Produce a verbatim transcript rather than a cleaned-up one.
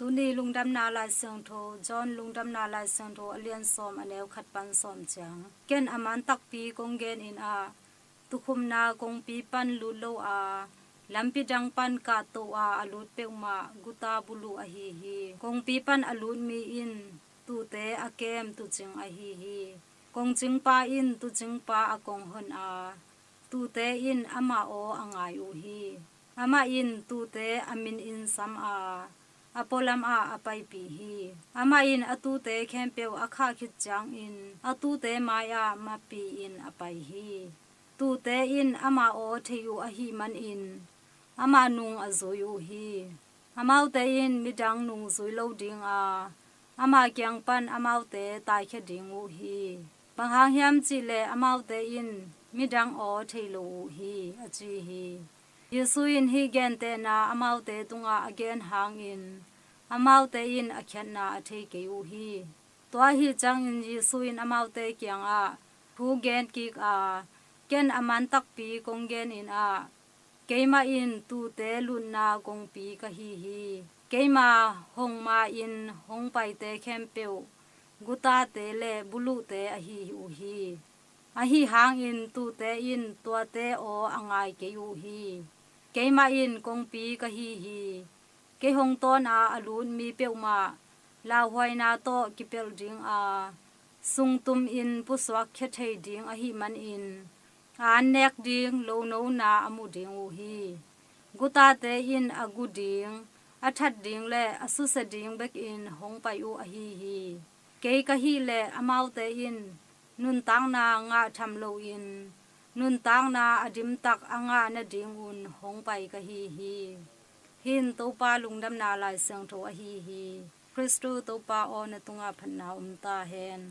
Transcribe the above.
Tuni Lungdamna Lai Siangtho, John Lungdamna Lai Siangtho a lian sawm, a neu khat pan sawm ciang. Ken a man takpi kong genin ah, tuukhumna kongpi pan lut lo a, lampi dang pan kahto a a lut peuhmah guta buluh ahi hi. Kongpi pan a lut mi in tuute a kem tuucing ahi hi. Kongcingpa in tuucingpa a kong hon a, tuute in amah aw a ngai uh hi. Amah in tuute a minin sam a, a pualam ah a paipih hi. Amah in a tuute khempeuh a khah khit ciangin a tuute mai-ah mapi-in a pai hi. Tuute in amah aw thei uh ahih manin amah nung a zui uh hi. Amaute in midang nung zui lo ding a, ama kiang pan amaute taikhia ding uh hi. Bang hang hiam cihleh amaute in midang aw thei lo uh hi, a ci hi. Jesu in hih gentehna amaute tungah a gen hangin amaute in a khiatna a thei kei uh hi. Tua ahi ciangin Jesu in amaute kiangah thu gen kik a, ken a man takpi kong genin ah, keimah in tuute lutna kongpi ka hi hi. Keima hong ma-in hong paite khempeuh gutate le buluhte ahi uh hi. Ahi hangin tuute in tuate aw a ngai kei uh hi. Keimah in kongpi ka hi hi. Kei hong tawn a a lut mi peuhmah lauhuaina tawh kipelh ding a, sungtum in pusuak khia thei ding ahih manin a an nek ding lonona a mu ding uh hi. Gutate in a gu ding, a that ding le a susia ding bekin hong pai uh ahi hi. Kei ka hih leh amaute in nuntakna ngah tham loin nuntakna a dimtak a ngah nadingun hong pai ka hi hi. Hih in Topa Lungdamna Lai Siangtho ahi hi. Khristu Topa aw, na tungah phatna om ta hen.